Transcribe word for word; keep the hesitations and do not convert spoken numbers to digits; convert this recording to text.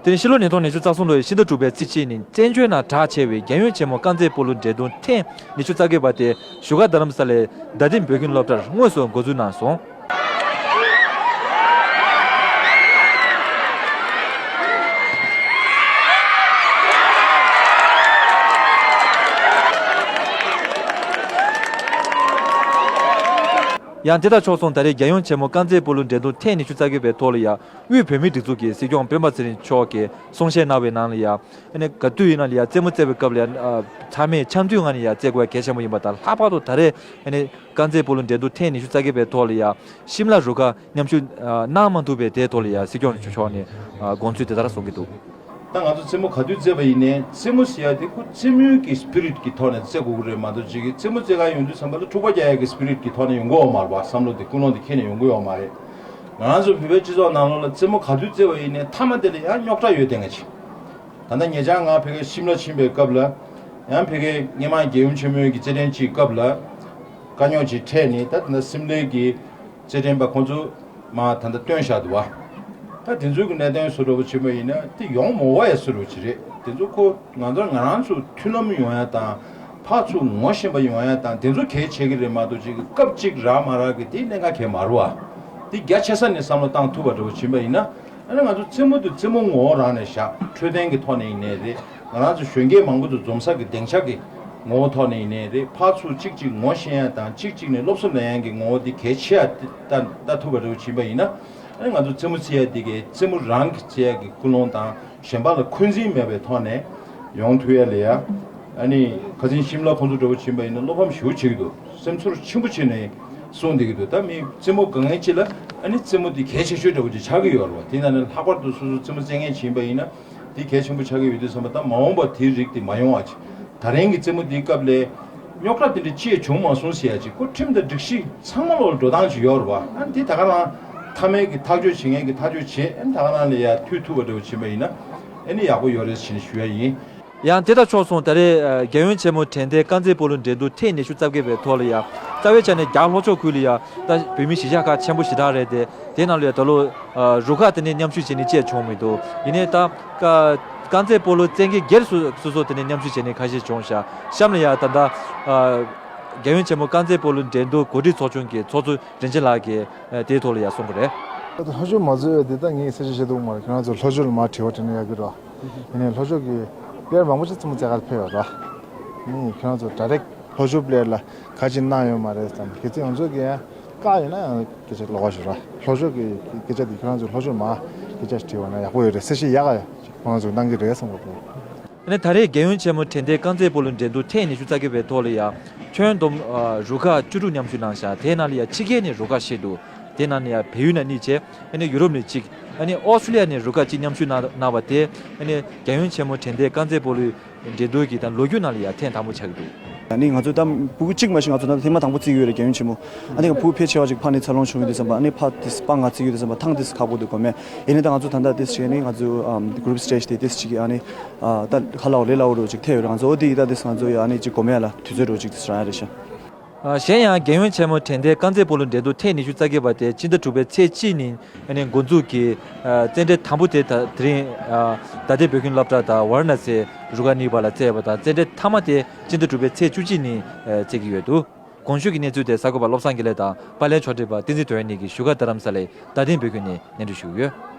དེ་ནི་ཕྱི་ལོ་ཉིས་སྟོང་ཉི་ཤུ་རྩ་གསུམ་ལོའི་ཕྱི་ཟླ་དྲུག་པའི་ཚེས་གཅིག་ཉིན་བཙན་བྱོལ་ནང་གྲགས་ཆེ་བའི་རྒྱལ་ཡོངས་ཆེན་མོ་རྐང་རྩེད་སྤོ་ལོ་འགྲན་བསྡུར་ཐེངས་ཉི་ཤུ་རྩ་བརྒྱད་པ་དེ་བཞུགས་སྒར་རྡ་རམ་ས་ལའི་རྡ་སྟེང་བོད་ཁྱིམ་སློབ་གྲྭར་དངོས་སུ་འགོ་འཛུགས་གནང་སོང་། ཡང་དེ་དང་ཕྱོགས་མཚུངས་ད་རེས་རྒྱལ་ཡོངས་ཆེན་མོ་རྐང་རྩེད་སྤོ་ལོ་འགྲན་བསྡུར་ཐེངས་ཉི་ཤུ་རྩ་བརྒྱད་པའི་ཐོག་ལ་ཡང་དབུས་བོད་མིའི་སྒྲིག་འཛུགས་ཀྱི་སྲིད་སྐྱོང་སྤེན་པ་ཚེ་རིང་མཆོག་གིས་གསུང་བཤད་གནང་བའི་ནང་ལ་ཡང་ཨ་ནི་ག་དུས་ཡིན་ན་ལ་ཡང་རྩེད་མོ་རྩེ་བའི་སྐབས་ལ་ཡང་ཨ་ཚང་མས་འཆམ་མཐུན་ངང་ནས་ཡང་རྩེ་དགོས་གལ་ཆེན་པོ་ཡིན་པ་དང་། ལྷག་པར་དུ་ད་རེས་ཨ་ནི་རྐང་རྩེད་སྤོ་ལོ་འགྲན་བསྡུར་ཐེངས་ཉི་ཤུ་རྩ་བརྒྱད་པའི་ཐོག་ལ་ཡང་ཤིམ་ལ་རུ་ཁག་མཉམ་ཞུགས་ཨ་གནང་མ་ཐུབ་པའི་དེའི་ཐོག་ལ་ཡང་སྲིད་སྐྱོང་མཆོག་ནས་ཨ་དགོངས་ཚུལ་དེ་ལྟར་གསུང་གི་འདུག། ད་ང་ཚོ་རྩེད་མོ་ག་དུས་རྩེས་པ་ཡིན་ནའི་རྩེད་མོ་ཟེར་ཡ་དེ་ཁོ་རྩེད་མོའི་གི་སི་པི་རིཊ་གི་ཐོག་ནས་རྩེ་དགོས་ཀྱི་རེད་མ་གཏོགས། ཅིག་གི་རྩེད་མོ་རྩེ་ག་ཡོང་དུས་ཙམ་པ་ལ་འཁྲུག་པ་རྒྱག་ཡ་གི་སི་པི་རིཊ་གི་ཐོག་ནས་ཡོང་གི་ཡོད་མ་རེད་པ། བསམ་བློ་དེ་ཀུན་སློང་དེ་ཁྱེར་ནས་ཡོང་གི་ཡོད་མ་རེད། ང་རང་ཚོ་བོད་པའི་སྤྱི་ཚོགས་ནང་ལོགས་ལ་རྩེད་མོ་ག་དུས་རྩེས་པ་ཡིན་ནའི་མཐའ་མ་དེ་ལ་ཡང་རྙོག་དྲ་ཡོད་བསྡད་མཁན་ཅིག། ད་ལྟ་ཉེ་ཆར་ང་ཕ་གིར་ཤིམ་ལ་ཕྱིན་པའི་སྐབས་ལ་ཡང་ཕ་གིར་སྔོན་མ་རྒྱལ་ཡུམ་ཆེན་མོའི་གི་རྩེད་འགྲན་ཅིག་སྐབས་ལ་དཀའ་རྙོག་ཅིག་འཕྲད་ནས། ད་ད་ལྟ་སིམ་ལའི་གི་རྩེད་འགྲན་པ་ཁོང་ཚོ་མར་ད་ལྟ་བཏོན་བཞག་འདུག་བ། ད་དེ་ཚོའི་གི་གནད་དོན་བཟོ་འདྲ་པོ་བྱེད་པ་ཡིན་ན་དེ་ཡོང་མ་དགོས་ཡ་བཟོ་འདྲ་པོ་ཅིག་རེད། དེ་ཚོ་ཁོ་ང་ཚོ་ང་རང་ཚོ་མཐུན་ལམ་ཡོང་ཡ་དང་། ཕར་ཚུར་ངོ་ཤེས་པ་ཡོང་ཡ་དང་དེ་ཚོ་གལ་ཆེ་གི་རེད་མ་གཏོགས། ཅིག་གི་སྐབས་གཅིག་རག་མ་རག་གི་དེ་གནད་འགག་གལ་མ་རེད་བ། དེ་རྒྱ་ཆེ་ས་ནས་བསམ་བློ་བཏང་ཐུབ་པ་འདྲ་པོ་བྱེད་པ་ཡིན་ན། ཨ་ནི་ང་ཚོ་རྩེད་མོ་དེ་རྩེད་མོ་ངོ་བོ་རང་ནས་བཞག། འཕྲོད་བསྟེན་གྱི་ཐོག་ནས་ཡིན་ནའི་རེད། ང་རང་ཚོ་གཞོན་སྐྱེས་མང་པོ་ཚོ་འཛོམས་ས་གི་སྡིངས་ཆ་གི་ངོ་བོ་ཐོག་ནས་ཡིན་ནའི་རེད། ཕར་ཚུར་གཅིག་གཅིག་ངོ་ཤེས་ཡ་དང་གཅིག་གཅིག་ནས་སློབ་གསོ་ལེན་ཡ་གི་ངོ་བོ་དེ་གལ་ཆེ་ཡ་དེ་ལྟ་ལྟ་ཐུབ་པ་འདྲ་པོ་བྱེད་པ་ཡིན་ན། ཨ་ནི་ང་ཚོ་རྩེད་མོ་རྩེ་ཡ་དེ་གའི་རྩེད་མོ་རང་གི་རྩེ་ཡ་གི་ཀུན་སློང་དང་། གཞན་པ་ལ་འཁོན་འཛིན་མེད་པའི་ཐོག་ནས་ཡོང་ཐུབ་ཡ་ལ་ཡ། ཨ་ནི་ཁ་སང་ཤིམ་ལ་ཁོང་ཚོ་འདྲ་པོ་ཕྱིན་པ་ཡིན་ན་བློ་ཕམ་ཞེ་པོ་བྱེད་ཀྱི་འདུག། སེམས་ཚོར་ཆེན་པོ་བྱས་ནས་གསུངས་བསྡད་ཀྱི་འདུག། ད་མི་རྩེད་མོ་དགའ་མཁན་ཅིག་ལ་ཨ་ནི་རྩེད་མོ་དེ་གལ་ཆེ་ཤོས་འདྲ་པོ་ཅིག་ཆགས་ཀྱི་ཡོད་རེད་བ། དེ་ན་ནི་ལྷག་པར་དུ་སོ་སོ་རྩེད་མོ་རྩེ་མཁན་ཅིག་ཡིན་པ་ཡིན་ན་དེ་གལ་ཆེན་པོ་ཆགས་ཀྱི་ཡོད་དུས་ཙམ་པ། ད་མ་འོངས་པར་དེའི་རིགས་དེ་མ་ཡོང་བ་ཅིག། ད་རིང་གི་རྩེད་མོ་དེའི་སྐབས་ལ་རྙོག་དྲ་དེ་འདྲ་ཅི་ཡང་བྱུང་མ་སོང་ཟེར་ཡ་ཅིག། ཁོ་ཁྲིམས་དང་སྒྲིག་གཞི་ཚང་མ་ལོག་ལ་འགྲོ་སྟངས་ཅིག་ཡོད་རེད་བ། ཨ་ནི་དེ་ད་ག་རང་མཐའ་མའི་གི་ཐག་གཅོད་བྱེད་མཁན་གི་ཐག་གཅོད་བྱེད། ཨ་ནི་ད་ག་རང་ལ་ཡ་མཐུད་ཐུབ་པ་འདྲ་པོ་བྱེད་པ་ཡིན་ན་ཨ་ནི་ཡག་པོ་ཡོད་རེད་ཟེར་ནས་ཞུ་ཡ་ཡིན། ཡང་དེ་དང་ཕྱོགས་མཚུངས་ད་རེས་ཨ་རྒྱལ་ཡོངས་ཆེན་མོ་དྲན་རྟེན་རྐང་རྩེད་སྤོ་ལོ་འགྲན་བསྡུར་ཐེངས་ཉི་ཤུ་རྩ་བརྒྱད་པའི་ཐོག་ལ་ཡང་རྩ་བའི་ཆ་ནས་རྒྱ་ལྷོ་ཕྱོགས་ཁུལ་ལ་ཡང་ད་བོད་མི་གཞིས་ཆགས་ཁག་ཆེན་པོ་ཞེ་དྲག་རེད་དེ། དེ་ནང་ལ་ཡང་ད་ལོ་ཨ་རུ་ཁག་དེ་ནས་མཉམ་ཞུགས་བྱས་ནས་ཅི་ཡང་བྱུང་མི་འདུག། ཡིན་ནའི་ད་ཀ་རྐང་རྩེད་སྤོ་ལོ་རྩེད་མཁན་སྒེར་སུ་སོ་སོ་དེ་ནས་མཉམ་ཞུགས་བྱས་ནས་ཁ་ཤས་བྱུང་ཤག། གཤམ་ལ་ཡང་ད་ལྟ་ཨ་རྒྱལ་ཡོངས་ཆེན་མོ་རྐང་རྩེད་སྤོ་ལོ་འགྲན་བསྡུར་གོ་སྒྲིག་ཚོགས་ཆུང་གི་ཚོགས་གཙོ་རིན་ཆེན་ལགས་ཀྱིས་ཨ་དེའི་ཐོག་ལ་ཡང་གསུང་གི་རེད། ད་ལྷོ་ཕྱོགས་མ་ཚོས་འདི་ད་ངས་གསལ་བཤད་བྱེད་ཐུབ་མ་རེད། ཁྱེད་རང་ཚོ་ལྷོ་ཕྱོགས་ལ་མར་དྲི་བ་དྲིས་ན་ཡག་གི་རེད། ཡིན་ནའི་ལྷོ་ཕྱོགས་ཀྱི་པེར་མང་པོ་ཅིག་རྩེད་མོ་རྩེ་གར་ཕེབས་ཡོད་ར། ནི་ཁྱེད་རང་ཚོ་ཌའི་རེག་ལྷོ་ཕྱོགས་པེར་ལ་ག་ཅིག་གནང་ཡོད་མ་རེད་དམ། གལ་སྲིད་ང་ཚོ་གི་ཡང་བཀག་ཡོད་ན་ཡང་སྐད་ཆ་ལོགས་ཀ་ཞིག་ར། ལྷོ་ཕྱོགས་ཀྱི་སྐད་ཆ་དེ་ཁྱེད་རང་ཚོ་ལྷོ་ཕྱོགས་མར་སྐད་ཆ་དྲིས་པ་ན་ཡག་པོ་ཡོད་རེད། གསལ་བཤད་ཡག་ག་ཡ་ཁོང་ཚོ་གནང་གི་རེད་བསམ་གི་འདུག། ཨ་ནི་ད་རེས་རྒྱལ་ཡོངས་ཆེན་མོ་དྲན་རྟེན་རྐང་རྩེད་སྤོ་ལོ་འགྲན་བསྡུར་ཐེངས་ཉི་ཤུ་རྩ་བརྒྱད་པའི་ཐོག་ལ་ཡང་ཁྱོན་བསྡོམས་ཨ་རུ་ཁག་བཅུ་དྲུག་མཉམ་ཞུགས་གནང་ཤག། དེའི་ནང་ལ་ཡང་ཕྱི་རྒྱལ་ནས་རུ་ཁག་བཞི་འདུག། དེའི་ནང་ནས་ཡང་བལ་ཡུལ་ནས་གཉིས་བྱས། ཨ་ནི་ཡུ་རོབ་ནས་གཅིག། ཨ་ནི་ཨོ་སི་ཀྲི་ལི་ཡ་ནས་རུ་ཁག་གཅིག་མཉམ་ཞུགས་གནང་གནང་བ་དེ་ཨ་ནི་རྒྱལ་ཡོངས་ཆེན་མོ་དྲན་རྟེན་རྐང་རྩེད་སྤོ་ལོའི་འགྲན་བསྡུར་གྱི་ད་ལོ་རྒྱུས་ནང་ལ་ཡང་ཐེངས་དང་པོ་ཆགས་ཀྱི་འདུག། ཨ་ནི་ང་ཚོ་ད་ཕྲུ་གུ་གཅིག་མ་གཏོགས་ང་ཚོ་ད་ཐེངས་མ་དང་པོ་རྩེ་གི་ཡོད་རེད། རྒྱལ་ཡོངས་ཆེན་མོ། ཨ་ནི་ཕྲུ་གུ་ཕལ་ཆེ་བ་ཅིག་ཕར་ནས་འཚར་ལོངས་བྱུང་ཡོད་དུས་ཙམ་པ། ཨ་ནི་ཕར་དེ་པ་ང་རྩེ་གི་ཡོད་དུས་ཙམ་པ་ཐང་དེ་ཁག་པོ་འདུག་གོ་མེད། ཡིན་ནའི་ད་ང་ཚོ་ད་ལྟ་དེ་བྱས་ནས་ང་ཚོ་ཨམ་གུ་རུབ་སི་ཊེཇ་དེ་དེ་ཅིག་ཨ་ནི་ཨ་ད་ཁ་ལ་འོ་ལེ་ལ་འོ་རོ་ཅིག་ཐེབས་ཡོད་རེད། ང་ཚོ་འོ་དེ་ཡི་ད་དེ་ང་ཚོ་ཡ་ཨ་ནི་ཅིག་གོ་མེད་ལ་དུས་ཚོད་རོ་ཅིག་དེ་རང་ཡ་རེད་ཤག། ཨ་གཞན་ཡང་རྒྱལ་ཡོངས་ཆེན་མོ་དྲན་རྟེན་རྐང་རྩེད་སྤོ་ལོ་འགྲན་བསྡུར་ཐེངས་ཉི་ཤུ་རྩ་བརྒྱད་པ་དེ་ཕྱི་ཟླ་དྲུག་པའི་ཚེས་གཅིག་ཉིན་ཨ་ནི་འགོ་འཛུགས་ཀྱིས་ཨ་རྩེད་འགྲན་དང་པོ་དེ་ད་དེ་རིང་ཨ་རྡ་སྟེང་བོད་ཁྱིམ་སློབ་གྲྭ་དང་ཝཱ་ར་ཎ་སི་རུ་ཁག་གཉིས་བར་ལ་རྩེད་ཡོད་པ་དང་། རྩེད་འགྲན་མཐའ་མ་དེ་ཕྱི་ཟླ་དྲུག་པའི་ཚེས་བཅུ་གཅིག་ཉིན་ཨ་རྩེད་ཀྱི་ཡོད་འདུག། གོང་ཞུས་ཀྱི་གནས་ཚུལ་དེ་གསར་འགོད་པ་བློ་བཟང་དགེ་ལེགས་དང་པར་ལེན་ཕྱོགས་སྒྲིག་པ་བསྟན་འཛིན་དོན་གཉིས་ཀྱིས་བཞུགས་སྒར་རྡ་རམ་ས་ལའི་རྡ་སྟེང་བོད་ཁྱིམ་ནས་སྙན་སྒྲོན་ཞུས་ཡོད།